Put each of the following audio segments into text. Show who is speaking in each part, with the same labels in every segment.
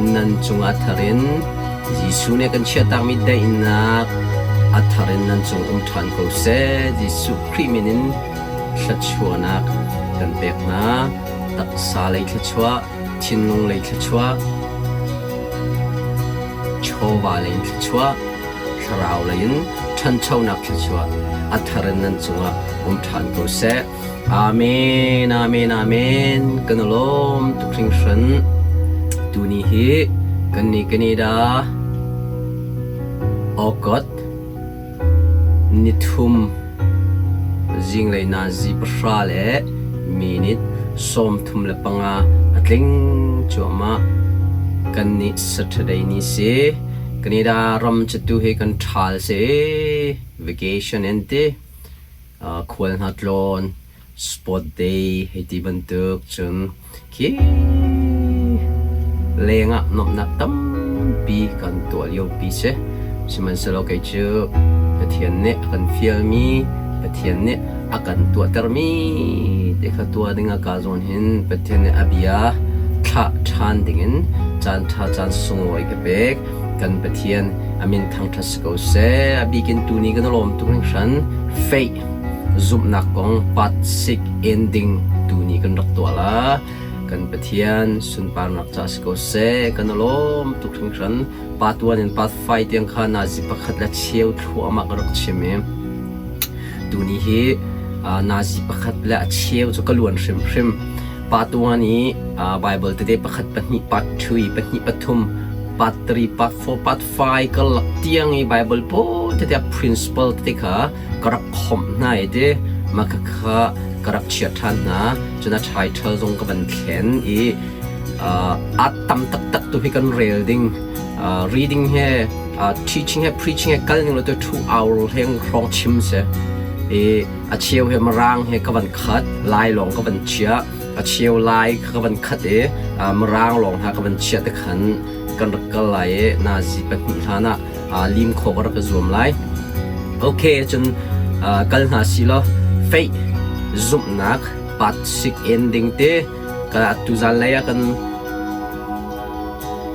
Speaker 1: Nan cungah thar in Jesuh nih a kan chiahtakmi daihnak a thar in nan cung um ṭhan ko seh. Jesuh Khrih min in thluachuahnak kan pek hna. Taksa lei thluachuah, thinlung lei thluachuah, chawva lei in thluachuah, thlarau lei in ṭhanchonak thluachuah a thar in nan cungah um ṭhan ko seh. Amen, amen, amen. Kan i lawm tuk hringhran. Tuni hi kan ni Canada August nithum zinglei nazi pahra le minute 35 a tling cuahmah. Kan nih Saturday ni si. Canada ram cu tu hi kan ṭhal si. Vacation in ti. Khual hna tlawn, sport day hei ti bantuk cun khi leng ah nuamhnak tampi kan tuah liopi si. Sihmanhsehlaw kei cu Pathian nih a kan fialmi, Pathian nih a kan tuahtermi ti kha tuah ding ah kaa zawn hin Pathian nih a bia thlah ṭhan dingin caan ṭha caan sunglawi ka pek. Kan Pathian a min thangṭhat si ko seh. A bik in tuni kan i lawm tuk hringhran. Faith zumhnak kong part 6 ending tuni kan rak tuah la. Kan Pathian sunparnak ca si ko seh. Kan i lawm tuk hringhran. Part 1 in part 5 tiang kha nazi pakhat le cheu thluahmah ka rak chim i tuni hi nazi pakhat le a cheu cu ka luan hrimhrim. Part 1 i Bible tete pakhat pahnih part 2 i pahnih pathum part 3 part 4 part 5 karlak tiang i Bible pawl tete principle tete kha ka rak khomh hna i ti mah kha ka rak chiah ṭhan hna. Cun a title zong ka van thlen i a tam taktak tu hi kan rel ding reading he teaching he preaching he kal ning lo tu 2 hour hleng hrawng chim si i a cheu he Mirang he ka van khat Lai lawng ka van chiah a cheu Lai ka van khat i Mirang lawng hna ka van chiah te khan kan rak kal lai i nazi pahnih hlan ah lim khawh ka rak i zuam lai. Okay, cun kal hna si law faith zumhnak part 6 ending te ka tuzan lei ah kan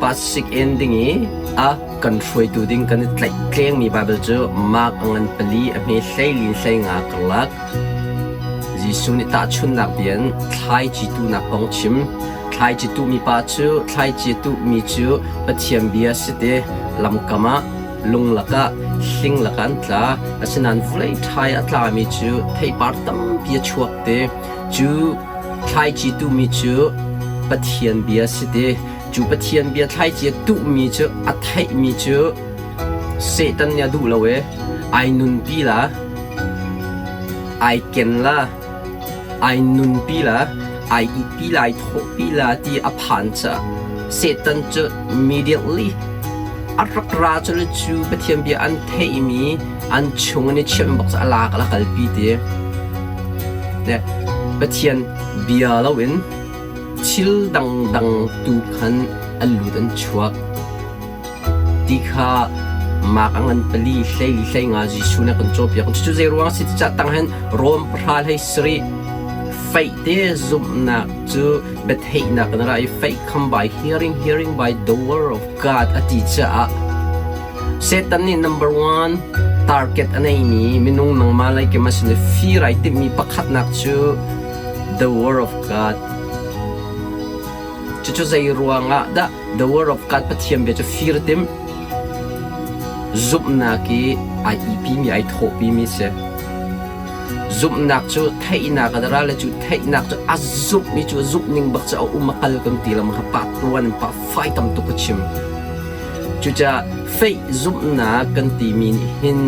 Speaker 1: part 6 ending i a kan hruaitu ding kan i tlaih tlengmi Baibal cu Mark a ngan pali a hme hleilin hleinga karlak Jesuh nih tahchunhnak bia in thlaici tuhnak kong chim. Thlaici tuhmi pa cu thlaici tuhmi cu Pathian bia si te lamkam ah lung lakah hling lakah an tla. Asinain vawlei ṭhai a tlami cu theipar tampi a chuak te. Cu thlaici tuhmi cu Pathian bia si te. Cu Pathian bia thlaici a tuhmi cu a theihmi cu Satan nih a duh lo i ai nunpi la, ai ken la, ai nunpi la, ai ihpi la, ai thawhpi la ti a phan caah Satan cu immediately a rak ra cu le cu Pathian bia an theihmi an chung an i chiah bak cu a lak a kalpi ti. Pathian bia loin thil dangdang tu khan an lut an chuak. Ti kha mak a ngan pali hleili hleinga Jesuh nih a kan cawnpiak. Cucu zei ruang a si ti cah tang hin Rom pahra hlei sarih faith te zumhnak cu biatheihnak in a ra i faith come by hearing, hearing by the word of God a ti caah Satan nih number one target a neimi minung nangmah lei kim a sin i fir ai timhmi pakhatnak cu the word of God. Cucu zei ruangah dah The Word of God Pathian bia cu fir tim zumhnak i ai ipimi ai thawhpimi si. Zumhnak cu theihnak a ra le cu theihnak cu a zumhmi cu zumh ning bak cu a um a kal kan ti lam kha pa tuan in pa fai tam tuk a chim. Cucaah faith zumhnak kan timi nih hin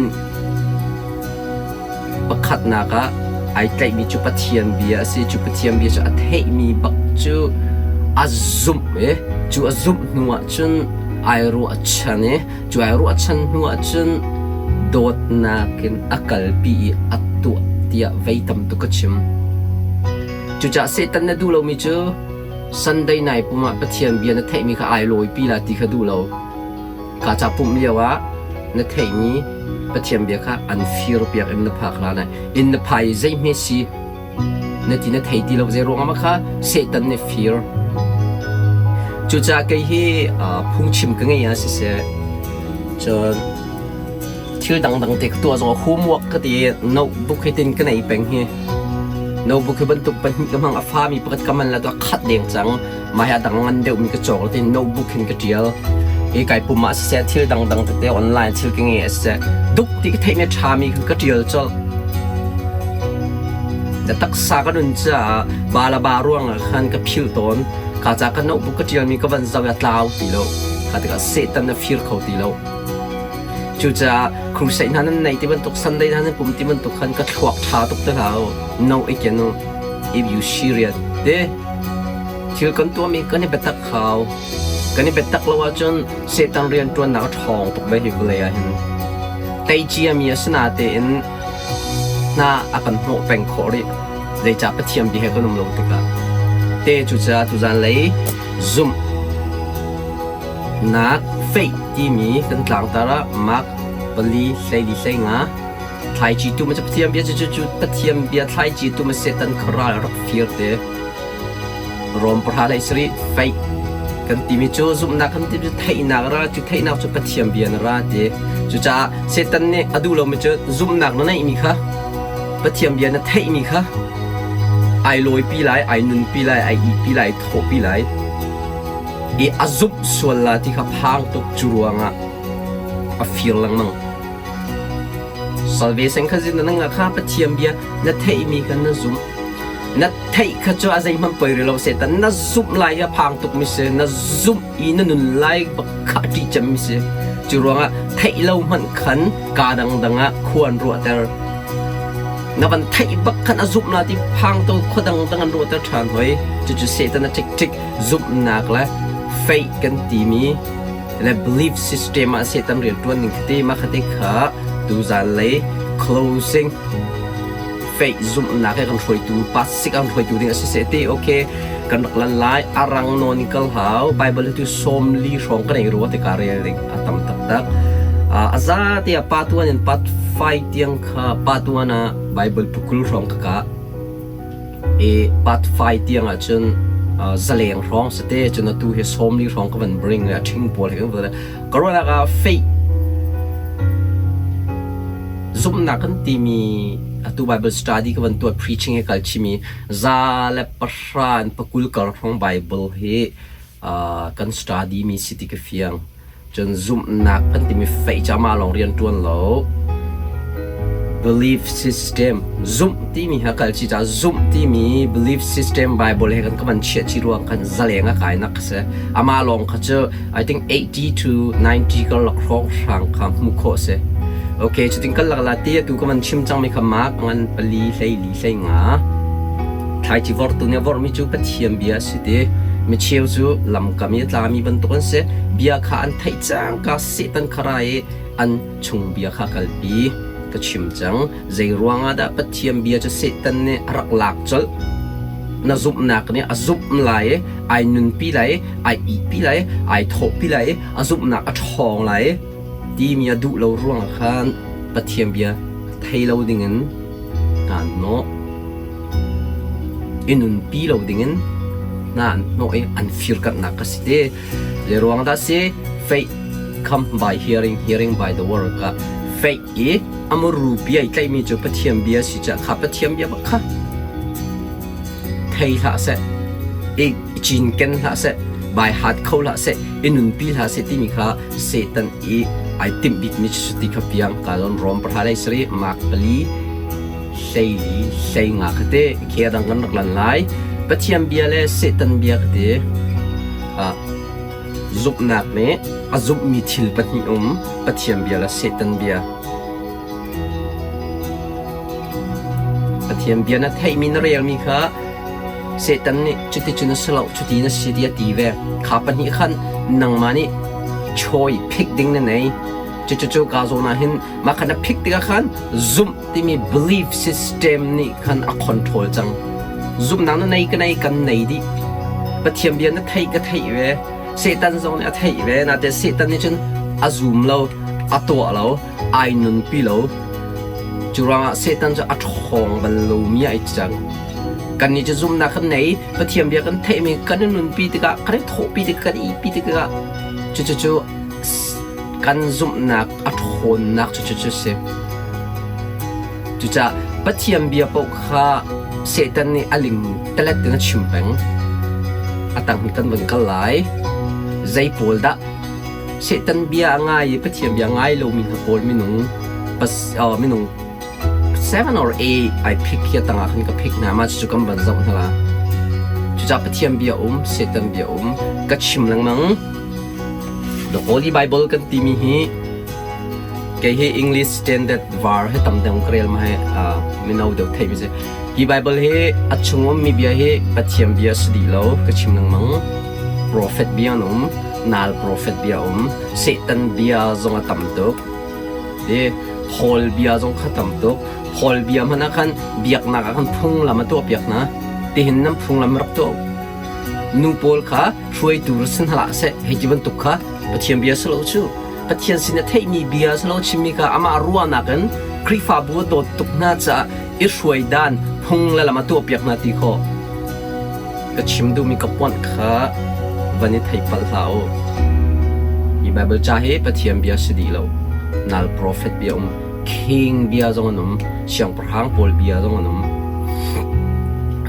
Speaker 1: Pakhatnak ah ai tlaihmi cu Pathian bia a si. Cu Pathian bia cu a theihmi bak cu a zumh i cu a zumh hnu ahcun ai ruahchan i cu ai ruahchan hnu ahcun dawtnak in a kalpi i a tuah tiah vei tam tuk a chim. Cucaah Satan na duh lomi cu Sunday nai pum ah Pathian bia na theihmi kha ai lawipi la ti kha duh lo. Ka ca pumh lio ah na theihmi Pathian bia kha an firpiak in na phak hlan ah inn na phai i zeihme si na ti na thei ti lo zei ruangah mah kha Satan nih fir. Cucaah kei hi phungchim ka ngei ah siseh, cun thil dangdang te ka tuah zong ah homework ka ti i notebook hi tin ka nei peng hi. Notebook hi bantuk pahnih ka hmang a fami pakhat ka man la tu a khat deng cang. Mah hi a dang ngan deuhmi ka cawk la tin notebook hin ka ṭial. Hi kai pum ah siseh thil dangdang tete online thil ka ngei ah siseh duk ti ka theihmi a ṭhami kha ka ṭial colh. Na taksa ka nun caah ba le ba ruangah khan ka philh tawn. Kha ca ka notebook ka ṭialmi ka van zoh i a tlau ti lo. Kha tikah Satan a fir kho ti lo. Cucaah crusade hna nan neih ti bantuk Sunday hna nan pum ti bantuk khan ka thluak ṭha tuk te hlah u. No iken u. If you serious te thil kan tuahmi kan i biatak hau. Kan i biatak lo ahcun Satan rianṭuannak a ṭhawng tuk ve hi vawlei ah hin. Tei ciami a si natein hna a kan hnawh peng khawh rih. Zeicah Pathian bia he kan um lo tikah. Te cucaah tuzan lei zumh nak faith timi kan tlangtar ah Mark pali hleili hleinga thlaici tu ma Pathian bia cu cu Pathian bia thlaici tu ma Satan kha ral rak fir te. Rom pahra lei sarih faith kan timi cu zumhnak kan timi cu theihnak ra cu theihnak cu Pathian bia na ra ti. Cucaah Satan nih a duh lomi cu zumhnak na neihmi kha Pathian bia na theihmi kha ai lawipi lai, ai nunpi lai, ai ihpi lai, thawhpi lai i a zumh sual la ti kha phang tuk cu ruangah a fir lengmang. Salvation kha zin na kha Pathian bia na theihmi kha na zumh. Na theih kha cu a zeihmanh poi rih lo Satan na zumh lai hi a phang tuk mi si na zumh i na nun lai bak kha a ṭih cem mi si. Cu ruangah theih lo hmanh khan kaa dangdang ah khua an ruahter. Na van theih bak khan a zumh la ti phang to khua dangdang an ruahter ṭhan hoi. Cucu Satan a ṭikṭik zumhnak le faith kan timi le belief system ah Satan rianṭuan ning khati mah khati kha tuzan lei closing faith zumhnak he kan hruaitu pasik kan hruaitu ding a si se ti okay kan rak lan lai arang nawn in kal hau bible tu 40 hrawng kan ei rua te ka rel ding a tam taktak a za te ah part 1 in part 5 tiang kha part 1 ah bible pukul hrawng ka ka i part 5 tiang ah cun zaleng hrawng sate cun atu hi 40 hrawng ka van bring le a ṭhing pawl he kan van ka ruahnak ah faith Zumhnak kan timi atu Bible study ka van tuah preaching he kal chimi 110 in 20 kar hrawng Bible hi kan study mi si ti ka fiang. Cun zumhnak kan timi faith ca mah lawng rian ṭuan lo. Belief system zumh timi ha kal chi ca zumh timi belief system Bible he kan ka van chiah chi ruang khan zaleng a kai nak si. Amah lawng kha cu I think 80 to 90 karlak hrawnghrang kha hmuh khawh a si. Okay, cutin kan lak la ti atu ka van chim cangmi kha mark ngan pali hleili hleinga. Thlaici vortu nih a vorhmi cu Pathian bia a si ti. Micheu cu lamkam i a tlami bantuk an si. Bia kha an theih cangka Satan kha ra i an chung bia kha kalpi. Ka chim cang. Zei ruangah dah Pathian bia cu Satan nih a rak lak colh? Na zumhnak nih a zumh lai i ai nunpi lai i ai ihpi lai i ai thawhpi lai i a zumhnak a ṭhawng lai i timi a duh lo ruangah khan Pathian bia thei lo dingin hna an hnawh. I nunpi lo dingin hna an hnawh i an firkanhnak ka si te. Zei ruang dah si? Faith come by hearing, hearing by the word ka faith i a muru bia i tlaihmi cu Pathian bia si caah kha Pathian bia bak kha thei hlah seh, i cinken hlah seh, bai hat kho hlah seh, i nunpi hlah seh timi kha Satan i ai timh bikmi cu ti kha piang ka lon Rom pahra lei sarih Mark pali hleili hleinga kha te khia dang kan rak lan lai. Pathian bia le Satan bia kha te zumhnak nih a zumhmi thil pahnih um Pathian bia le Satan bia. Pathian bia na theihmi na relmi kha Satan nih cuticun a si lo, cuti na si ti a ti ve. Kha pahnih khan nangmah nih chawi phik ding na nei. Cucucu ka zawn ah hin mah kha na phik tikah khan zumh timi belief system nih khan a control cang. Zumhnak na nei ka nei kan nei dih. Pathian bia na theih ka theih ve. Satan zong nih a theih ve. Nain Satan nih cun a zum lo, a tuah lo, ai nunpi lo. Cu ruangah Satan cu a ṭhawng bal lomi ai cang. Kannih cu zumhnak kan nei, Pathian bia kan theihmi kan i nunpi tikah, kan i thawhpi tikah, kan i ihpi tikah cucu kan zumhnak a ṭhawnnak cucu cu si. Cucaah Pathian bia paoh kha Satan nih a ling telet in a chim peng. A tang hi kan vun kal lai. Zei pawl dah Satan bia a ngai i Pathian bia ngai lomi hna pawl minung pas, minung 7 or 8 ai pick hi a tangah khan ka pick hna. Mah cucu kan van zoh hna la. Cucaah Pathian bia um, Satan bia um, ka chim lengmang. The Holy Bible kan timi hi kei hi English Standard Var he tam deuh ka rel ma he mino deuh theih mi si. Hi Bible hi a chung ummi bia hi Pathian bia si dih lo ka chim lengmang. Prophet bia an um, nal prophet bia um, Satan bia zong a tam tuk. I Paul bia zong kha tam tuk. Paul bia hmanh ah khan biaknak ah khan phunglam a tuahpiak hna. Tihin nan phunglam rak tuah Nu pawl kha hruaitu rak si hna hlah seh hei ti bantuk kha Pathian bia si lo cu. Pathian sin a theihmi bia si lo chimmi kha amah ruahnak in Khrihfabu a dawt tuk hna caah i hruai dan phung le lam a tuahpiak hna ti khawh. Ka chim duhmi ka puanh kha van i thei palh hlah u. Hi Baibal ca hi Pathian bia si dih lo. Nal profet bia um. King bia zong an um, siangpahrang pawl bia zong an um,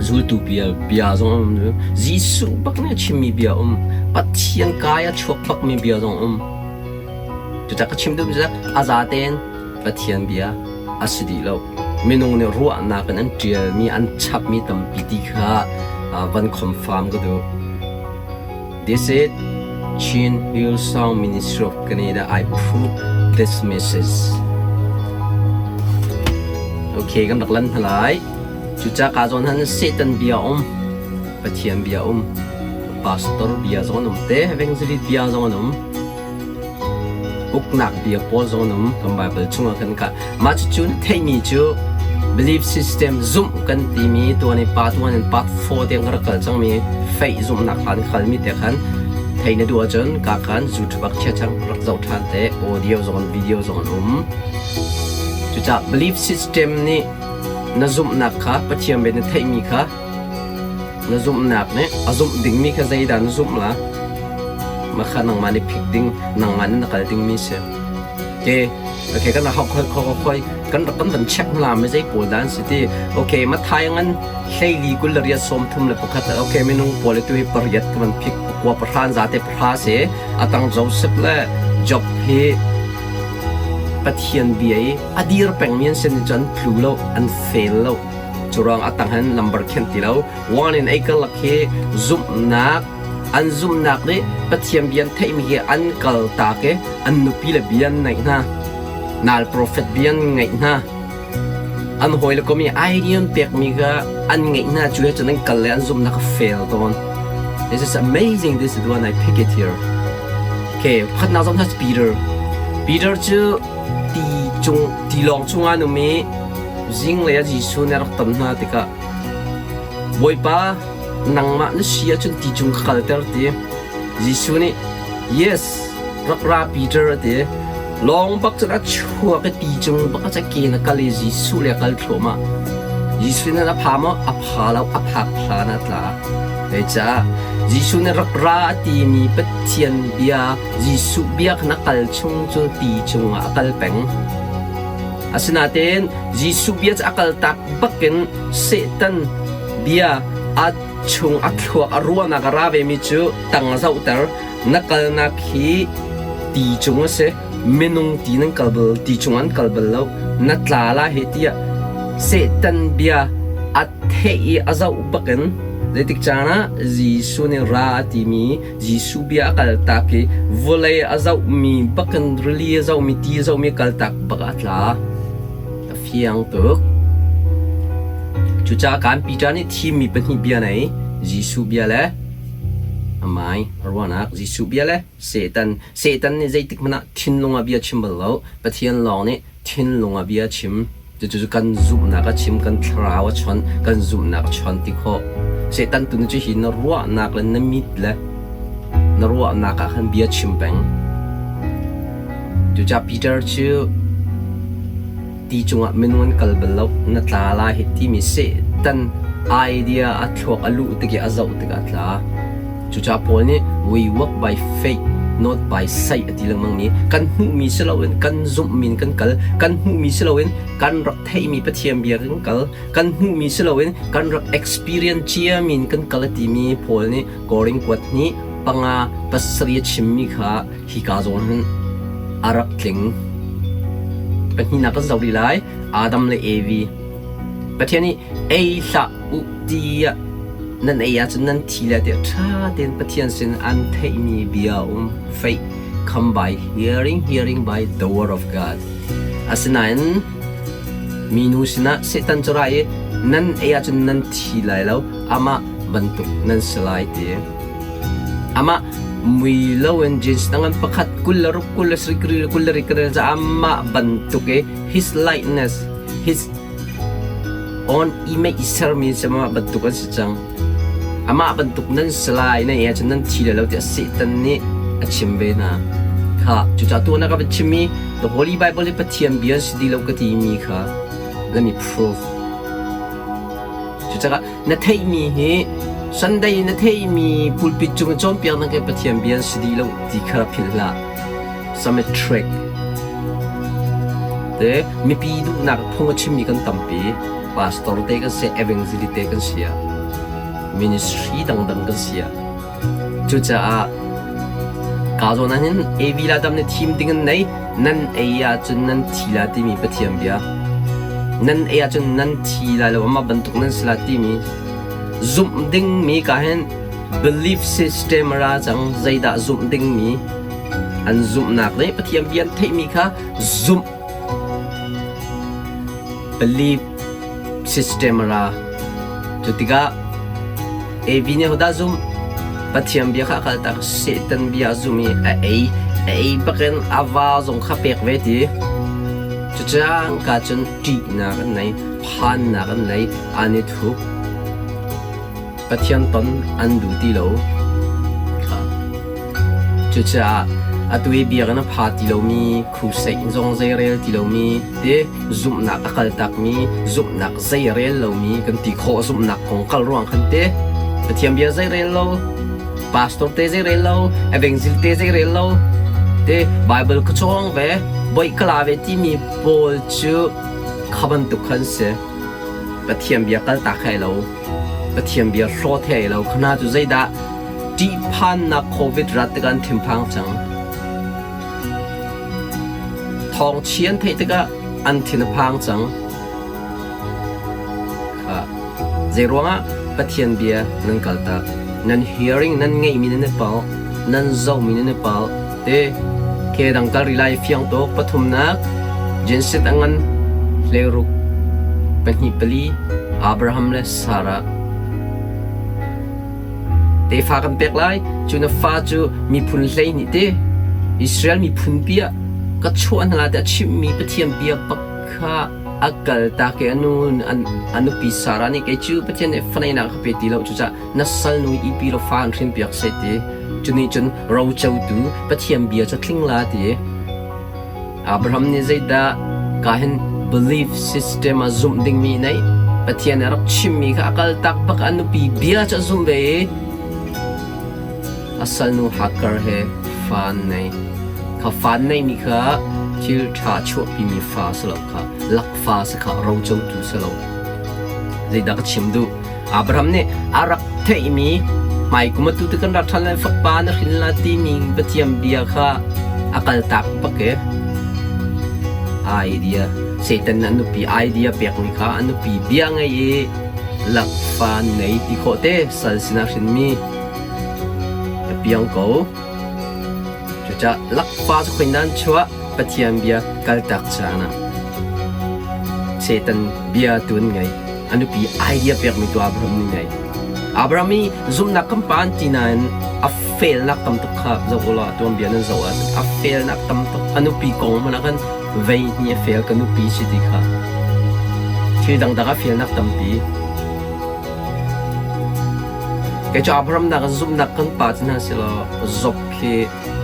Speaker 1: zultu bia, bia zong an um, Jesuh bak nih a chimmi bia um, Pathian kai a chuak bakmi bia zong um. Cucak ka chim duhmi cu a zaten Pathian bia a si dih lo. Minung nih ruahnak in an ṭialmi, an chapmi tampi ti kha van confirm ka duh. This is Chin Hillsong Ministry of Canada. I prove this message. Okay, kan rak lan hna lai. Cucaah ka zawn han Satan bia um, Pathian bia um, pastor bia zong an um te, evangelist bia zong an um. Uknak bia pawl zong an um kan Bible chungah khan ka mah cucu na theihmi cu belief system zumh kan timi tuan i part 1 and part 4 tiang ka rak kal cangmi faith zumhnak hlan kalmi te khan thei na duh ahcun ka khan YouTube ah chia cang rak zoh ṭhan te audio zong an video zong an um. Cucaah belief system nih na zumhnak kha Pathian bia na theihmi kha Na zumhnak nih a zumh dingmi kha zeidah na zumh la? Mah kha nangmah nih phik ding, nangmah nih na kal dingmi si. Okay, okay kan rak khoi khoi khoi kan rak kan van check hna mi zei pawl dah an si ti. Okay, Mathai ngan hleili 28 31 okay minung pawl tu hi pariat ka van phik pakua pahran zate pahra si atang Joseph le Job hi Pathian bia i a dir pengmi an si ni cu an tlu lo an fail lo. Curuang a tang hin number khenh ti lo. One in ei karlak hi zumhnak an zumhnak nih Pathian bia an theihmi hi an kal tak i an nupi le bia an ngaih hna. Nal prophet bia an ngaih hna. An hawi le kom i idea an pekmi kha an ngaih hna cu he cun an kal le an zumhnak a fail tawn. This is amazing. This is the one I pick it here. Okay, pakhatnak zong hna Peter. Peter cu ti cung tilawng chungah an um i Zinglei ah Jesuh nih a rak ton hna tikah Bawipa, nangmah na si ahcun ti cung ka kalter ti. Jesuh nih, Yes, rak ra Peter a ti. Lawng bak cun a chuak i ti cung bak ah ke na kal i Jesuh le a kal thluahmah. Jesuh nih a pha maw? A pha lo, a phak hlan ah a tla. Zeicah? Jesuh nih rak ra a timi Pathian bia, Jesuh bia khan a kal chung cu ti cungah a kal peng. Asinain Jesuh bia cu a kaltak bakin Satan bia a chung a thluak a ruahnak a ra vemi cu tang a zohter. Na kalnak hi ti cung a si. Minung ti nan kal bal, ti cung an kal bal lo. Na tla la he tiah Satan bia a theih i a zoh bakin zeitik caan ah Jesuh nih ra a timi Jesuh bia a kaltak i vawlei a zohmi bakin rili a zohmi ti a zohmi kaltak bak a tla. A fiang tuk. Cucaah kan Peter nih thimmi pahnih bia nei Jesuh bia le amai a ruahnak Jesuh bia le Satan. Satan nih zeitik hmanh ah thinlung ah bia chim bal lo. Pathian lawng nih thinlung ah bia chim. Cucu kan zumhnak a chim, kan thlarau a chawnh, kan zumhnak a chawn ti khawh. Satan tu cu hi na ruahnak le na mit le na ruahnak ah khan bia chim peng. Cucaah Peter cu ti cungah minung an kal bal lo, na tla lai hi timi Satan Idea a thluak a luh tik i a zoh tikah a tla. Cucaah Paul nih we walk by faith not by sight a ti lengmang mi kan hmuhmi si loin kan zumhmi in kan kal, kan hmuhmi si loin kan rak theihmi Pathian bia kan kal, kan hmuhmi si loin kan rak experience ciami in kan kal a timi Paul nih Korin kuat hnih panga pasarih a chimmi kha hika zawn hin a rak tling. Pahnihnak kan zoh rih lai. Adam le Evi. Pathian nih ei hlah u tiah nan ei ahcun nan thi lai tiah ṭha tein Pathian sin an theihmi bia a um. Faith come by hearing, hearing by the word of God. Asinain minu sinah Satan cu ra i nan ei ahcun nan thi lai lo, amah bantuk nan si lai ti. Amah mui loin jeans ngan pakhat 26 20 20 ca amah bantuk i his likeness his own image i sermi si amah bantuk an si cang. Amah bantuk nan si lai na ei ahcun nan thi lai lo tiah Satan nih a chim ve hna. Kha cucaah tuan ah ka van chimmi The Holy Bible hi Pathian bia an si ti lo ka timi kha let me prove. Cucaah na theihmi hi Sunday na theihmi pulpit cung i cawnpiaknak hi Pathian bia an si dih lo ti kha philh hlah. Summit Trek te mipi duhnak phung a chimmi kan tampi. Pastor te kan si, evangelist te kan si ah, ministry dangdang kan si ah. Cucaah ka zawn ah hin AV la dam nih thim ding an nei. Nan ei ahcun nan thi la timi Pathian bia. Nan ei ahcun nan thi lai lo amah bantuk nan si la timi zumh dingmi ka hin belief system a ra cang zeidah zumh dingmi an zumhnak nih Pathian bia an theihmi kha zumh belief system a ra. Cu tikah AV nih hodah zumh? Pathian bia kha a kaltak Satan bia a zum i a ei. A ei bakin a va zong kha pek ve ti. Cucangka cun ṭihnak an nei, phannak an nei, an i thup. Pathian ton an duh ti lo. Kha. Cucaah atu i biakinn a pha ti lomi, crusade zong zeirel ti lomi, te zumhnak a kaltakmi, zumhnak zeirel lomi kan ti khawh zumhnak kong kal ruang khan te Pathian bia zeirel lo, pastor te zeirel lo, evangelist te zeirel lo, te Bible ka cawng ve, boih ka la ve timi pawl cu kha bantuk khan si. Pathian bia kaltak he lo, Pathian bia hlawt he lo, khana cu zeidah ṭihphannak COVID rat tikah an thinphang cang. Thawngchia an theih tikah an thin a phang cang. Zeiruangah Pathian bia nan kaltak? Nan hearing nan ngeihmi nan i palh, nan zohmi nan i palh. Te ke dang kal rih lai fiang tuk. Pathumnak Genesis a ngan hleiruk pahnih pali Abraham le Sarah Tefa kan pek lai, cu na fa cu miphun 12 te Israel miphun pi ah ka chuah hna lai tiah a chimhmi Pathian bia bak kha a kaltak i a nu a nupi Sarah nih kei cu Pathian nih faneinak a ka pe ti lo cucaah na salnu i pi law fa an hrinpiak seh ti cu nih cun rocotu Pathian bia cu tling la ti Abraham nih zeidah ka hin belief system ah zumh dingmi nei Pathian nih a rak chimmi kha a kaltak bak a nupi bia cu a zumh ve i a salnu Hagar he fa an nei. Kha fa an neihmi kha thil ṭha a chuahpimi fa si lo kha lakfa si kha rocotu si lo. Zeidah ka chim duh? Abraham nih a rak theihmi hmaikum atu ti kan rak ṭhan lai fapa na hrin la timi Pathian bia kha a kaltak bak i idea Satan nih a nupi idea pekmi kha a nupi bia ngei i lakfa nei ti khawh te sal sinah hrinmi a piang ko. Cucaah lakfa cu khoin dah an chuah? Pathian bia kaltak caan ah Satan bia tu an ngei. A nupi idea pekmi tu Abraham nih ngei. Abraham i zumhnak kan pa an ti nain a felnak tam tuk kha zoh u law tuanbia nan zoh ahcun a felnak tam tuk. A nupi kong hmanh ah khan vei hnih a fel ka nupi si ti kha. Thil dangdang a felnak tampi. Kei cu Abraham nak in zumhnak kan pa cu hna selaw Job khi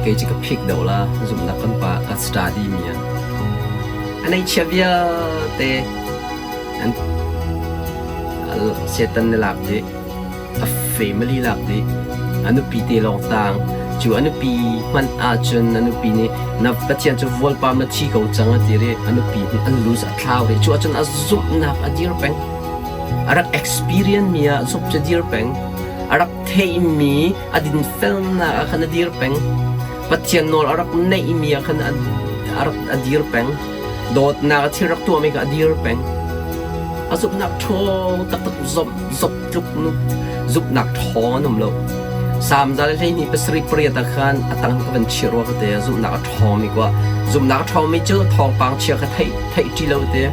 Speaker 1: kei cu ka phik deuh la zumhnak kan pa ka study mi ah. A neihchia vialte an Satan nih lak dih. A family lak dih. A nupi te lawng tang. Cu a nupi hmanh ahcun a nupi nih na Pathian cu vualpam na thi ko cang a ti rih. A nupi nih an lose a thlau rih. Cu ahcun a zumhnak a dir peng. A rak experience mi ah zumh cu dir peng. A rak theihmi a dinfelnak ah khan a dir peng. Pathian nawl a rak neihmi ah khan a rak a dir peng. Dawtnak a thil rak tuahmi kha a dir peng. A zumhnak ṭhawng taktak zomh zop tluk nu zumhnak ṭhawng an um lo. Salm 127 ah khan a tang ka van chir rua ka te zumhnak a ṭhawngmi kua zumhnak a ṭhawngmi cu thawngpang chia kha theih theih ṭi lo te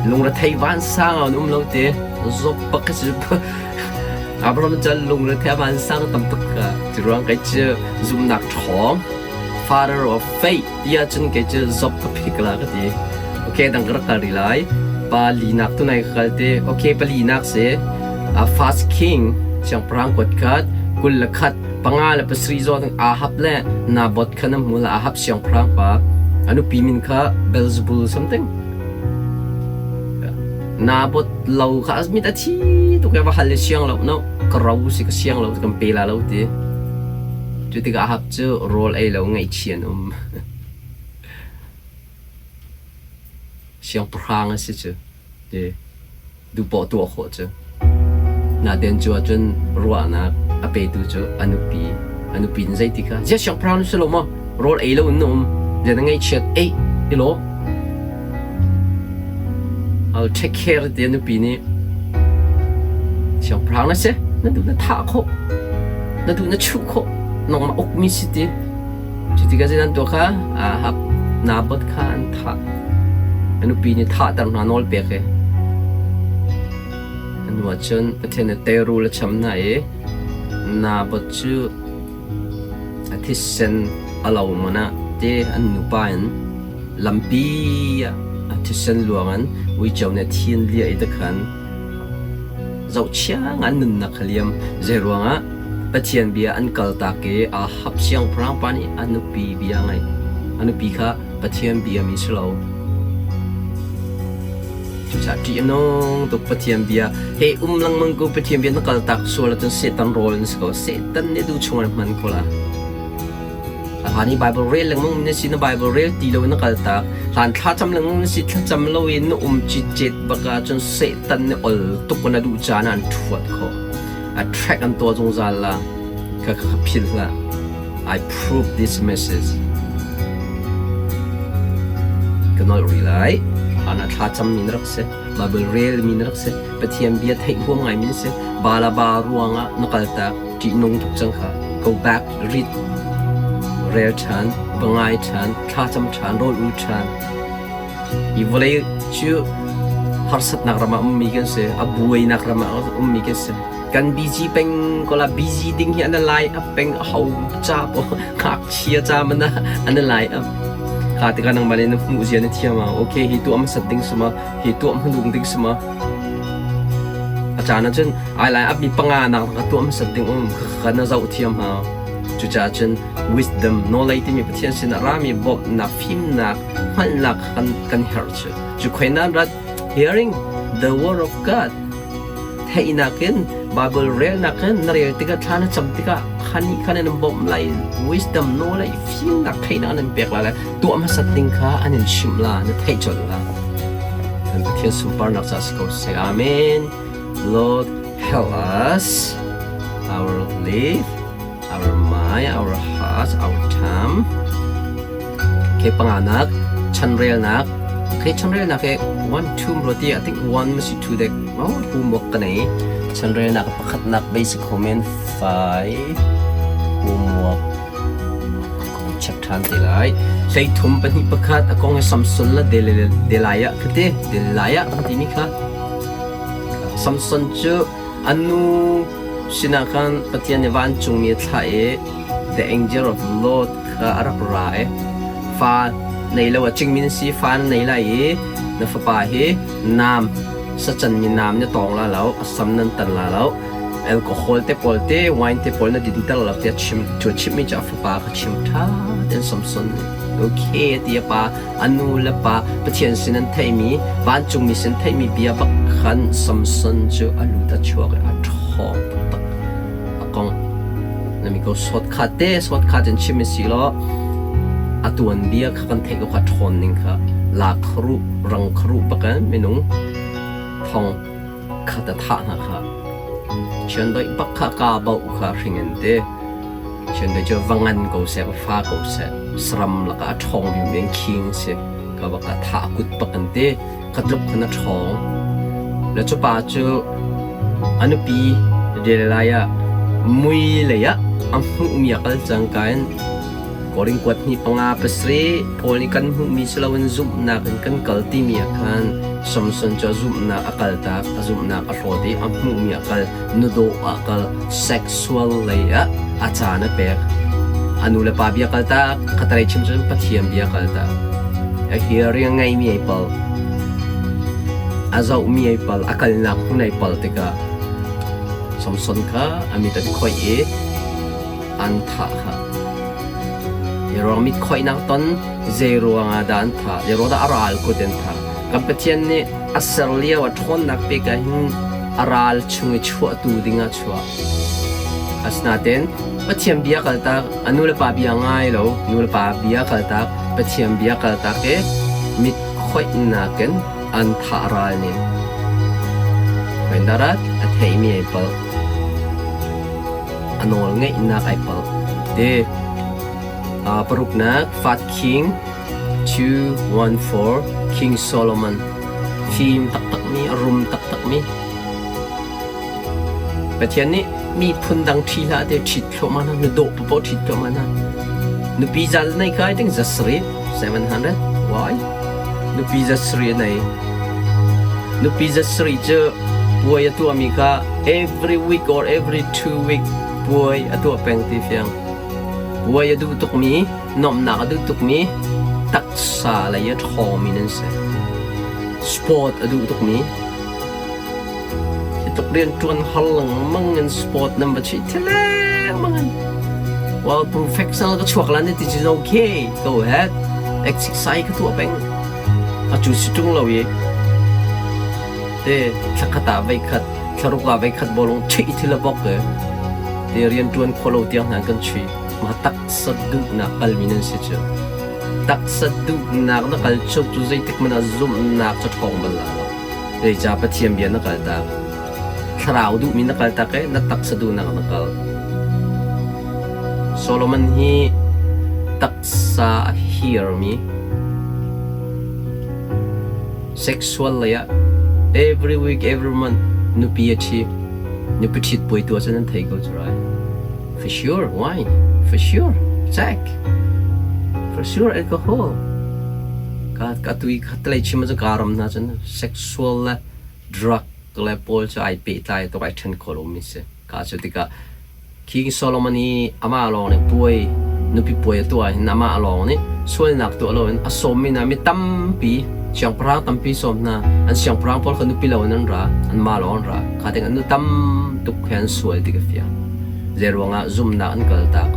Speaker 1: lungrethei vansang an um lo te zop bak ka si Abraham cu lungrethei vansang tam tuk ka ti ruang kei cu zumhnak ṭhawng father of faith tiah cun kei cu zop ka phik la ka ti. Okay dang ka rak kal rih lai. Pa linak tu nai ka kal te. Okay palinak si. First King siangpahrang kuat khat 21 panga le pasarih zaw Ahab le Naboth kha na hmu la Ahab siangpahrang pa a nupi min kha Beelzebul something. Naboth lo kha mit a thi tuk va hal le siang lo no ka ro si ka siang lo kan pe la lo ti. Cu tikah Ahab cu rawl ei lo ngaihchia an um. Siangpahrang a si cu ti duhpoah tuah khawh cu. Natein cu ahcun ruahnak a petu cu a nupi. A nupi in zeiti kha, ziah siangpahrang na si lo maw? Rawl ei lo in na um. Ziah na ngaihchiat? Ei, i lawm. I'll take care ti a nupi nih siangpahrang na si na duh na thah khawh na duh na chuh khawh nangmah ukmi si ti cu tikah zeidah an tuah kha Ahab Naboth kha an thah a nupi nih thahter hna nawl pek i a hnu ah cun Pathian nih teirul a cham hna i Naboth cu A thisen a lo man ah te an nupa in lampi ah a thisen luang in uico nih a thi an liah i tikhan zohchia ngai an nunnak kha liam. Zeiruangah Pathian bia an kaltak i Ahab siangpahrang pa nih a nupi bia a ngaih. A nupi kha Pathian biami si lo. Cucaah ṭih a nung tuk Pathian bia he um lengmang ko Pathian bia na kaltak sual ahcun Satan rawl na si ko. Satan nih duh chung in hman ko la. A hlan i Bible rel lengmang na si na Bible rel ti lo in na kaltak. Hlan thlacam lengmang na si thlacam lo in na um citcet bak ahcun Satan nih ol tuk na duh caan ah an ṭhuat khawh. A track an tuah zungzal la. Kha kha philh hlah. I prove this message. Ka nolh rih lai. Hlan ah thlacam mi na rak si. Bible rel mi na rak si. Pathian bia theih huam ngai mi na si. Balaba ruangah na kaltak ṭihnung tuk cang kha. Go back, read, rel ṭhan, va ngai ṭhan, thlacam ṭhan, rawl ul ṭhan. Hi vawlei cu harsatnak ram ah ummi kan si. A buainak ram ah ummi kan si. Kan busy peng ko la busy ding hi an lai up peng a ho ca po ngakchia ca man an lai up kha tikah nangmah nih na hmuh zia na thiam ah okay hi tuah hmasat ding sima hi tuah hmanung ding sima a caan ah cun ai lai up mi panga nak ka tuah hmasat ding um kha na zoh thiam hau cucaah cun wisdom knowledge timi Pathian sinah rami bawmhnak fimnak hngalhnak kan kan herh cu cu khoinan rat hearing the word of God Theihnak in Baibal relnak in na rel tikah thla na cam tikah kha nih khan an in bawmh lai wisdom nawl i fimnak theihnak an in pek lai le tuah hmasat ding kha an in chimh la na theih colh la. Kan Pathian sunparnak caah si ko seh. Amen. Lord help us our life, our mind, our heart, our time. Okay, panganak, chanrelnak. Okay, chanrelnak he 1 2 roti I think 1 masi 2 dek. Oh, homework ka nei. Chanrelnak pakhatnak basic comment 5 homework check than te lai. Hlei thum pahnih pakhat a kong he Samson la Delilah khate Delilah kan timi kha. Samson cu a nu sinah khan Pathian nih vancungmi a thlah i the angel of the Lord kha a rak ra i fa nei lo a cingmi na si fa na nei lai i na fapa hi naam sacanmi naam na tawng la lo a sam nan tan la lo. Alcohol te pawl te wine te pawl na dinter lo tiah chim cu chimmi cu a fapa kha chim ṭha tein Samson nih okay a ti. A pa a nu le pa Pathian sin an theihmi vancungmi sin theihmi bia bak khan Samson cu a lut a chuak i a ṭhawng taktak. A kong na mi ko sawt kha te sawt kha cun chim si law a tuanbia kha kan theih ko kha ṭhawn ning kha la kharuh rang kharuh bakin minung thong khat a thah hna kha chiandeih bak kha kaa bauh kha hring in ti chiandeih cu va ngan ko seh va fa ko seh saram lakah a ṭhawng bik mi king si ka bak a thah kut bak an ti kha tluk khan a ṭhawng le cu pa cu a nupi Delilah ah mui lei ah a hmuhmi a kal cangka in Korin kuat hnih panga pasarih Paul nih kan hmuhmi si loin zumhnak in kan kal timi ah khan Samson cu a zumhnak a kaltak, a zumhnak a hlawt i a hmuhmi a kal, nudawh ah a kal, sexual lei ah a caan a pek. A nu le pa bia kaltak, khatalei chim cun Pathian bia kaltak. A hearing a ngeimi ai pal, a zohmi ai pal, a kalnak hmun ai pal tikah Samson kha a mit an khoih i an thah kha. Zeiruang mit khoihnak ton, zeiruang ah dah an thah, zeiruang dah a ral kut an thah. Kan Pathian nih a ser lio a ṭhawnnak pek ah hin a ral chung i chuahtu ding ah chuah. Asinain Pathian bia kaltak, a nu le pa bia ngai lo, nu le pa bia kaltak, Pathian bia kaltak i mit khoihnak in an thah ral nih. Khoindarat a theimi ai palh. A nawl ngeihnak ai palh. Ti paruknak Fat King 214 King Solomon fim taktakmi a rum taktakmi Pathian nih miphun dang ṭhi hlah te ṭhit thluahmah hna, nu dawh paoh ṭhit thluahmah hna. Nupi zal nei kai ding za sarih 700 why? Nupi za sarih a nei. Nupi za sarih cu puai a tuahmi kha every week or every 2 week puai a tuah peng ti fiang. Puai a duh tukmi, nuamhnak a duh tukmi, taksa lei a ṭhawngmi nan si. Sport a duh tukmi, Hi tluk rianṭuan har lengmang in sport nan va chuih thil lengmang in. Well, professional ka chuak lan ti cu okay, go ahead. Exercise ka tuah peng. A cu si ṭung lo i te thlakhat ah veikhat, thlaruk ah veikhat bawlung chuih thil a bok i te rianṭuan khawlo tiang hna kan chuih. Mah taksa duhnak kalmi nan si cu. Taksa duhnak na kal cu cu zeitik hmanh ah zumhnak cu ṭhawng bal la lo. Zeicah Pathian bia na kaltak? Thlarau duhmi na kaltak i na taksa duhnak na kal. Solomon hi taksa a hirmi sexual lei ah every week, every month nupi a ṭhi. Nupi ṭhit puai tu ahcun an thei ko cu rai. For sure, wine. For sure, Jack. For sure, alcohol. Ka ka tui khatlei chim cu ka ram hna cun sexual le drug le pawl cu ai pehtlai tuk ai ṭhen kho lomi si. Ka cu tikah King Solomon i amah lawng nih puai nupi puai a tuah hin amah lawng nih sualnak tuah loin a sawmmi hna mi tampi siangpahrang tampi sawm hna an siangpahrang pawl kha nupi loin an ra anmah lawng an ra kha ting an nu tam tuk he an sual ti ka fiang. Zeiruangah zumhnak an kaltak?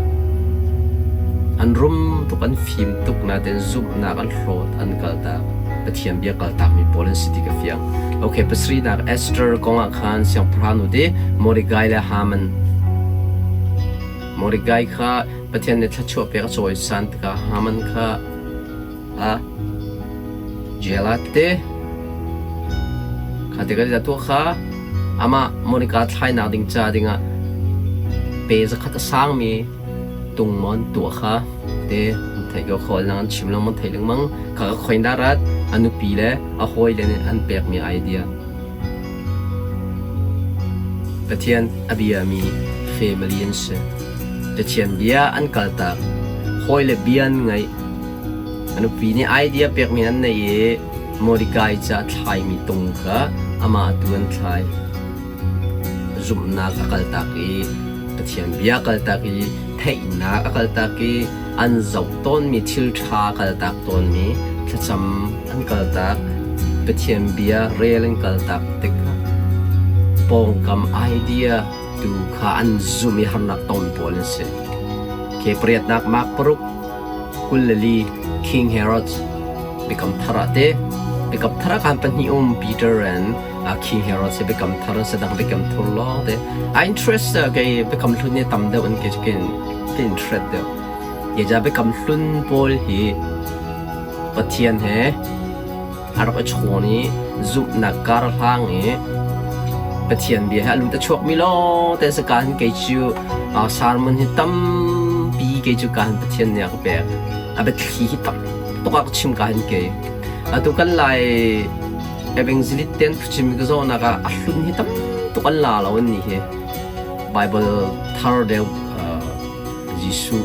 Speaker 1: An rum tuk, an fim tuk nain zumhnak an hlawt, an kaltak. Pathian bia kaltakmi pawl an si ti ka fiang. Okay, pasarihnak Esther kong ah khan siangpahrang nu te Mordecai le Haman. Mordecai kha Pathian nih thluachuah pek a cawisan tikah Haman kha a jail ah tete kha tikah zeidah tuah kha amah Monica thlainak ding ca dingah pe zakhat a sangmi tung maw an tuah kha te an theih ko khawl nang an chim lengmang theih lengmang kha ka khoin dah rat a nupi le a hawi le nih an pekmi idea Pathian a biami family an si Pathian bia an kaltak hawi le bia an ngaih A nupi nih idea pekmi an nei i Mordecai ca a thlaimi tung kha amah tu an thlai. Zumhnak a kaltak i Pathian bia a kaltak i theihnak a kaltak i an zoh tawnmi thil ṭha a kaltak tawnmi thlacam an kaltak Pathian bia rel an kaltak tikah pawngkam idea. tu kha an zumh i harnak ton pawl an si. Ke pariatnak Mark paruk 24 King Herod Biakam Thar ah te Biakam Thar ah khan pahnih um Peter and King Herod si Biakam Thar an si dang Biakam Thur lawng te. A interest kei Biakam Hlun hi tam deuh in ke ke interest deuh. Ke ja Biakam Hlun pawl hi Pathian he a rak i chawn i zumhnak kar hlang i Pathian bia he a lut a chuakmi lawngte si ka hin kei cu sermon hi tampi kei cu ka hin Pathian nih a ka pek. A biathli hi tam tuk ah ka chim ka hin kei. Atu kan Lai evangelist ten phuchim ka zawhnak ah a hlun hi tam tuk an la lo an nih hi. Bible thar deuh Jesuh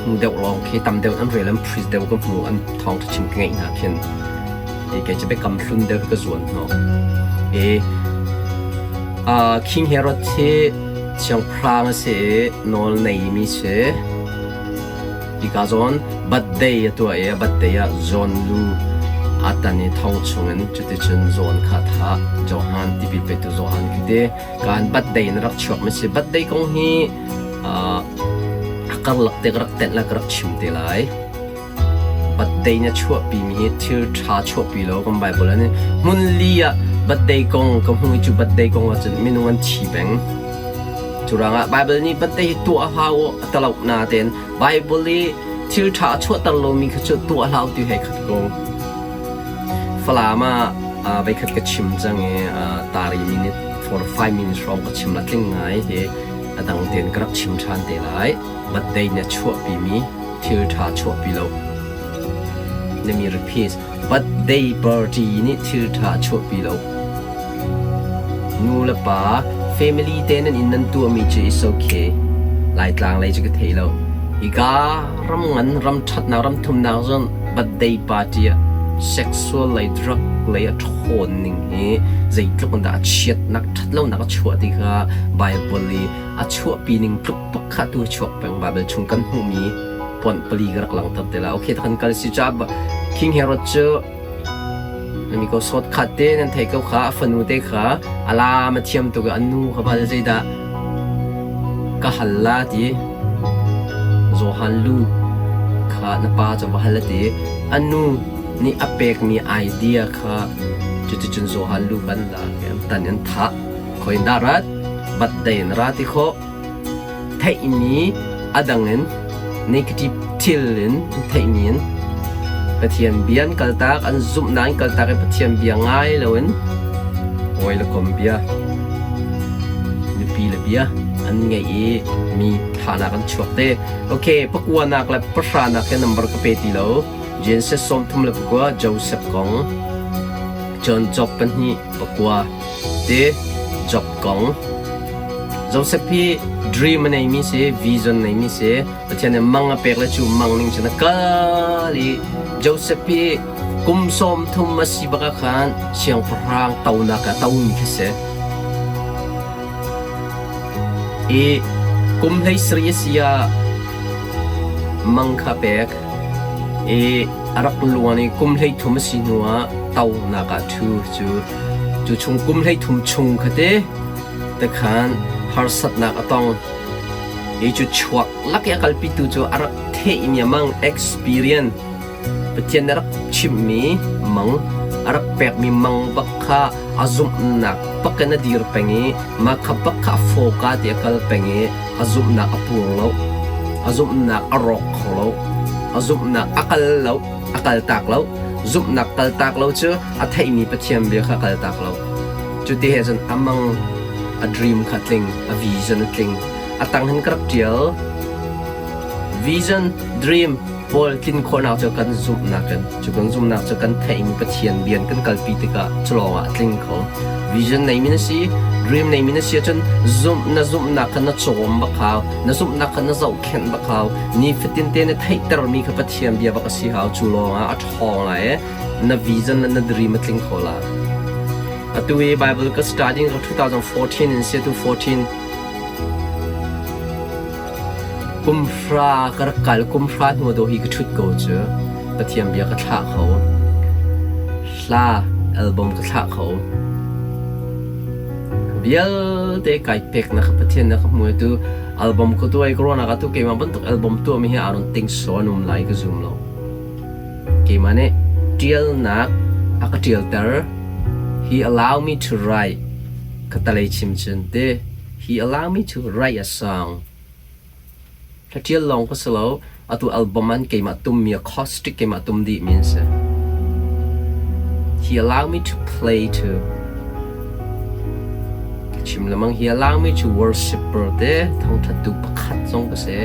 Speaker 1: hmu deuh lawng khi tam deuh an rel an preach deuh ka hmu an thawngṭha chim ka ngeih hna khin i kei cu biakam hlun deuh ka zuan hnawh. I King Herod hi siangpahrang a si i nawl neimi si. Hika zawn birthday a tuah i a birthday ah John lu aa tan i thong chungin cuticun John kha a thah. Johan tipil petu Johan khi ti Kaan birthday na rak chuak mi si. Birthday kong hi a karlak te ka rak tenh la ka rak chim te lai. Birthday na chuahpi mi hi thil ṭha chuahpi lo kan Bible ah nih hmun li ah birthday kong ka hmu i cu birthday kong ahcun minung an thi peng. Cu ruangah Bible nih birthday hi tuah hlah u a talo natein Bible i thil ṭha a chuahter lomi kha cu tuah hlah u ti hei khat ko. Falam ah voikhat ka chim cang i tari minute 45 minutes hrawng ka chim la tling ngai hi a dang tein ka rak chim ṭhan te lai. Birthday nih a chuahpimi thil ṭha chuahpi lo. Let me repeat. Birthday party nih thil ṭha a chuahpi lo. Nu le pa family te nan inn nan tuahmi cu is okay. Laitlang lei cu ka thei lo. Hika ram ngan ram ṭhatnak ram thumnak zong birthday party ah sexual lei drug lei a ṭhawn ning hi zeitluk in dah a chiatnak ṭhatlonak a chuah ti kha Bible i a chuahpi ning tluk bak kha tu a chuak peng Bible chung kan hmuhmi point pali ka rak langhter te la okay kan kal si ca King Herod cu mi ko sawt khat te nan thei ko kha a fanu te kha a lam a thiam tuk i an nu kha bal zeidah ka hal la ti Johan lu kha na pa cu va hal a ti a nu nih a pekmi idea kha cuticun Johan lu kan lak i an tan an thah khoi dah rat bat dei in ra ti khawh theihmi a dang in negative thil in theihmi in Pathian bia an kaltak an zumhnak an kaltak i Pathian bia ngai loin hawi le kom bia nupi le bia an ngeih i mi thahnak an chuak te. Okay, pakuanak le pahranak he number ka pe ti lo. Genesis 39 Joseph kong John Job pahnih pakua te Job kong Joseph hi dream a neimi si vision neimi si Pathian nih mang a pek le cu mang ning cun a kal i Joseph hi kum 30 a si bak ah khan siangpahrang tonak ah tomi khi si. I kum 17 a si ah mang kha pek i a rak luan i kum 33 a si hnu ah tonak ah ṭhu cu cu chung kum 33 chung kha te tekhan harsatnak a tong. Hi cu chuak lak i a kalpitu cu a rak theihmi a mang experience Pathian nih a rak chimhmi mang a rak pekmi mang bak kha a zumhnak bak in a dir peng i mah kha bak kha a fawka ti a kal peng i a zumhnak a pur lo a zumhnak a rawk kho lo a zumhnak a kal lo a kaltak lo zumhnak kaltak lo cu a theihmi Pathian bia kha kaltak lo cu ti he cun a mang a dream kha tling a vision a tling a tang hin ka rak ṭial vision dream pawl tlin khawhnak cu kan zumhnak in cu kan zumhnak cu kan theihmi Pathian bian kan kalpi tikah cu lawngah a tling kho vision neimi na si dream neimi na si ahcun zumh na zumhnak kha na cawm bak hau na zumhnak kha na zohkhenh bak hau nifatin te na theihtermi kha Pathian bia bak a si hau cu lawngah a ṭhawng lai i na vision le na dream a tling kho la atu i Bible ka studying ka 2014 in si tu 14 kum hra ka rak kal kum hra hnu do hi ka ṭhut ko cu Pathian bia ka thlah kho hla album ka thlah kho. Vialte kai peknak kha Pathian nih a ka hmu i tu album ka tuah i ka ruahnak ah tu keimah bantuk album tuahmi hi I don't think so an um lai ka zum lo. Keimah nih ṭialnak a ka ṭialter. He allow me to write. Ka talei chim cun ti. He allow me to write a song. Hla ṭial lawng ka si lo. Atu album an keimah tummi acoustic keimah tum dihmi an si. He allow me to play too. Ka chim lemang he allow me to worshipper te thangṭhattu pakhat zong ka si.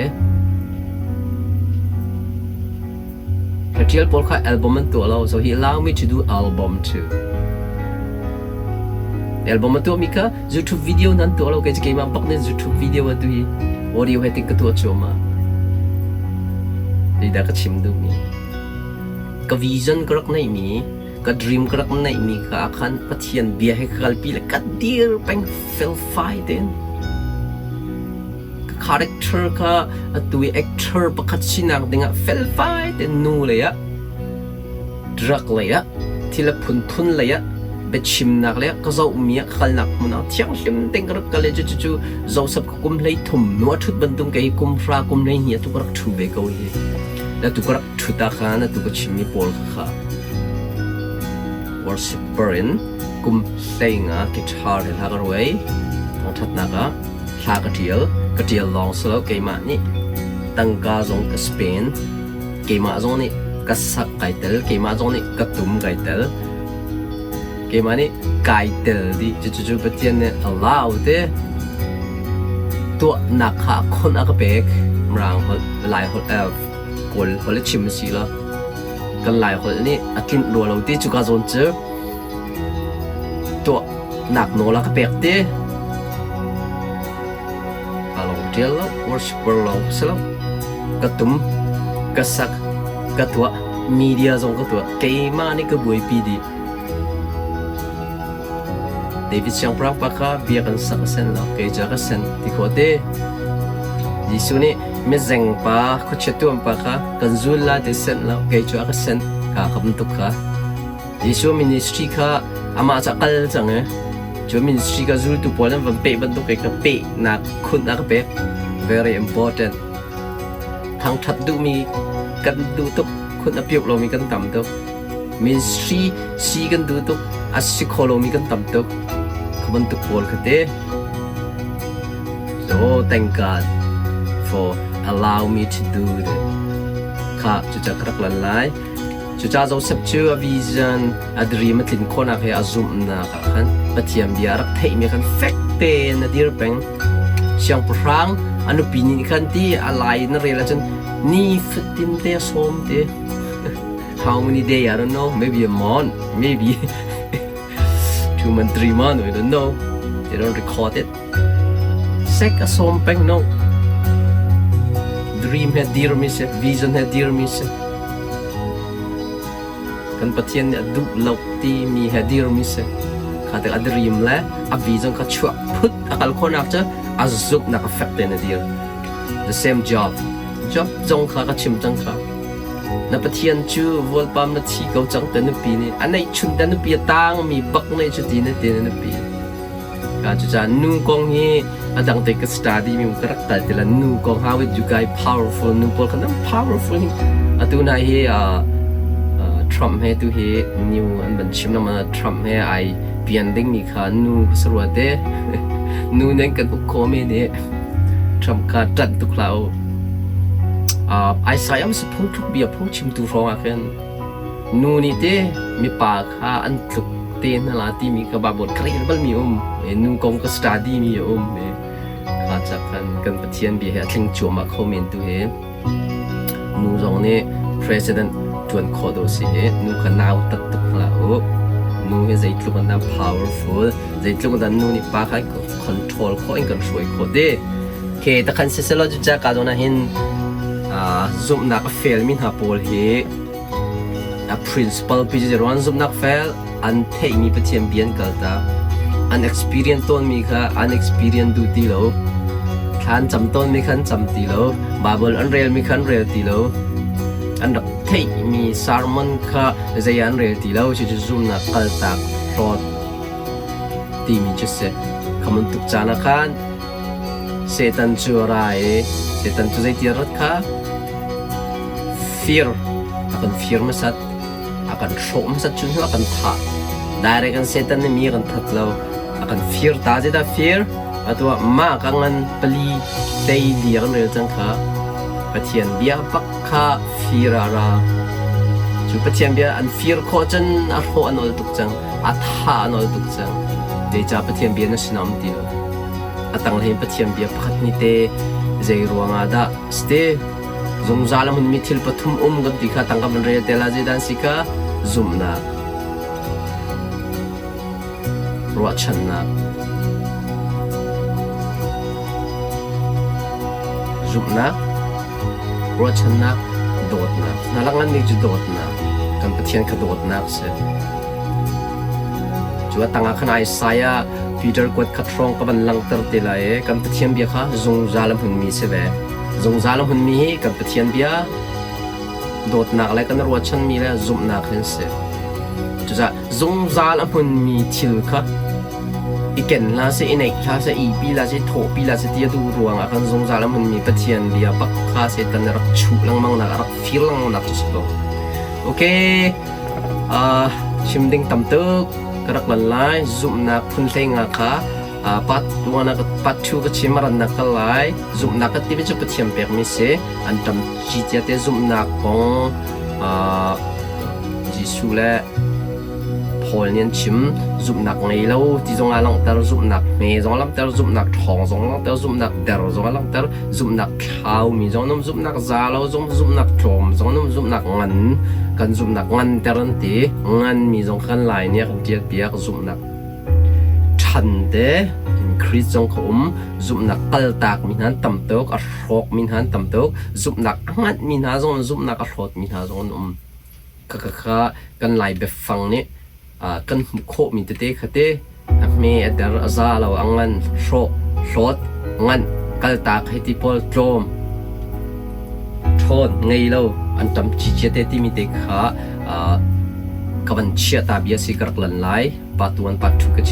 Speaker 1: Hla ṭial pawl kha album an tuah lo, so he allow me to do album too. Album a tuahmi kha YouTube video nan tuah lo, kei cu keimah bak nih YouTube video a tu hi audio he ting ka tuah cuahmah. Zeidah ka chim duhmi? Ka vision ka rak neihmi, ka dream ka rak neihmi kha ah khan Pathian bia he ka kalpi le ka dir peng felfai tein. Ka character kha atu i actor pakhat sinak dingah felfai tein nu lei ah drug lei ah thil a phunphun lei ah biachimnak lei ah ka zohmi ah ka kalnak hmun ah thianghlim tein ka rak kal i cucu Joseph ka kum 13 nu a ṭhut bantuk kei kum hra kum 12 atu ka rak ṭhu ve ko hi. Atu ka rak ṭhut ah khan atu ka chimmi pawl kha kha worshipper in kum 15 guitar he hla ka ruai thangṭhatnak ah Hla ka ṭial. Ka ṭial lawng si lo keimah nih tangka zong ka spend. Keimah zong nih ka sak kai tel. Keimah zong nih ka tum kai tel. Keimah nih kai tel dih. Cucu Pathian nih allow te tuahnak kha khon a ka pek. Mirang holh, Lai holh, Kawl holh a chim a si lo. Kan Lai holh nih a tlinh rua lo ti cuka zawn cu tuahnak nawl a ka pek ti. Ka lawng ṭial lo, worshiper lawng ka si lo. Ka tum, ka sak, ka tuah, media zong ka tuah. Keimah nih ka buaipi dih. David siangpahrang pa kha bia kan sak a sen lo, kei cu a ka sen ti khawh te. Jesuh nih mizeng pa, khuachia tuam pa kha kan zul la ti senh lo, kei cu a ka senh, ka ka bantuk kha. Jesuh ministry kha amah cu a kal cang i cu ministry kha zultu pawl an van peh bantuk kei ka pehnak khunh a ka pek. Very important. Thangṭhat duhmi kan duh tuk, khunh a piuk lomi kan tam tuk. Ministry si kan duh tuk, a si kho lomi kan tam tuk. Kha bantuk pawl kha te. So thank God for allow me to do that. Kha cuca ka rak lan lai. Cucaah Joseph cu a vision, a dream a tlin khawhnak he a zumhnak ah khan Pathian bia a rak theihmi khan fek tein a dir peng. Siangpahrang a nupi nih khan ti a lai in a rel ahcun ni fatin te a sawm te. How many day I don't know, maybe a month, maybe 2 month, 3 month, we don't know. They don't record it. Sek a sawm peng no. Dream he dirmi si, vision he dirmi si. Kan Pathian nih a duh lo timi he dirmi si. Kha tik a dream le a vision kha chuah phut a kal khawhnak cu a zumhnak a fek tein a dir. The same job. Job zong kha ka chim cang kha. Na Pathian cu vualpam na thi ko cang te nupi nih a neihchun te nupi a tangmi bak neih cu ti na ti na nupi. Cucaah nu kong hi a dang te ka study mi ka rak tal ti la nu kong how it you guy powerful nu pawl kha nan powerful hi atu na hi Trump he tu hi new an van chim lama Trump he ai pian ding mi kha nu sarua te nu nen kan uk kho mi nih Trump kha ṭanh tuk hlah u. Isaiah si phungthluk bia phungchimtu hrawng ah khin Nu nih te mipa kha an tluk te hna la timi kha Baibal ka rel balmi a um. Nu kong ka study mi a um. Kha cak khan kan Pathian bia hi a tling cuahmah kho men tu hi. Nu zong nih president ṭuan khawh dawh si hi. Nu kha nau tat tuk hlah u. Nu hi zeitluk in dah powerful, zeitluk in dah nu nih pa kha control khawh in kan hruai khawh te. Ke takhan siselaw cuca ka zawn ah hin zumhnak a felmi hna pawl hi a principal pi cu ruan zumhnak fel an theihmi Pathian bia an kaltak. An experience tawnmi kha an experience duh ti lo. Thla an cam tawnmi kha an cam ti lo. Bible an relmi kha an rel ti lo. An rak theihmi sermon kha zei ah an rel ti lo. Cucu zumhnak kaltak hlawt timi cu si. Kha bantuk caan ah khan Satan cu a ra i Satan cu zeiti a rat kha fir a kan fir hmasat, a kan hrawh hmasat cu hnu a kan thah. Direct in Satan nih mi a kan that lo, a kan fir ta zeidah fir? Atu ah mah ka ngan pali tei li a kan rel cang kha. Pathian bia bak kha fir ah a ra. Cu Pathian bia an fir khawh cun a hrawh a nawl tuk cang, a thah a nawl tuk cang. Zeicah Pathian bia na sinah um ti lo? A tanglei in Pathian bia pakhat nih te zei ruangah dah si zungzal a hmunmi thil pathum um kan ti kha tangka van rel te la zeidah an si kha zumhnak, ruahchannak, zumhnak, ruahchannak, dawtnak. Hna lak nganmi cu dawtnak. Kan Pathian kha dawtnak si. Cu a tangah khan Isaiah Peter kuat khat hrawng ka van langhter te lai i kan Pathian bia kha zungzal a hmunmi si ve. Zungzal a hmunmi hi kan Pathian bia dawtnak le kan ruahchanmi le zumhnak hin si. Cucaah zungzal a hmunmi thil kha i ken hlah seh, i neih hlah seh, ihpi hlah seh, thawhpi hlah seh ti a duh ruangah khan zungzal a hmunmi Pathian bia bak kha Satan nih a rak chuh lengmang nak, a rak fir lengmang nak cu si ko. Okay, uh, chim ding tam tuk ka rak lan lai. Zumhnak phun hlei nga kha uh, part 1 ah part 2 ka chim a rannak ka lai. Zumhnak ka timi cu Pathian pekmi si. An tam ci cia te zumhnak kong uh, Jesuh le Paul nih an chim. Zumhnak ngei lo ti zong ah langhter, zumhnak hme zong a langhter, zumhnak ṭhawng zong a langhter, zumhnak der zong a langhter, zumhnak thlaumi zong an um, zumhnak za lo zong, zumhnak tlawm zong an um, zumhnak ngan kan zumhnak nganter an ti. Nganmi zong kan Lai nih a kan ṭialpiak zumhnak ṭhan te increase zong kha um, zumhnak kaltakmi hna an tam tuk, a hrawkmi hna an tam tuk, zumhnak a nganhmi hna zong zumhnak a hlawtmi hna zong an um. Khakha kan Lai biafang nih kan hmuh khawhmi tete kha te a hme, a der, a za lo, a ngan, hrawh, hlawt, nganh, kaltak hei ti pawl tlawm, ṭhawn, ngei lo, an ṭam cicia te timi te kha ka van chiah ta bia si ka rak lan lai. Pa tuan pa ṭhu ka chim.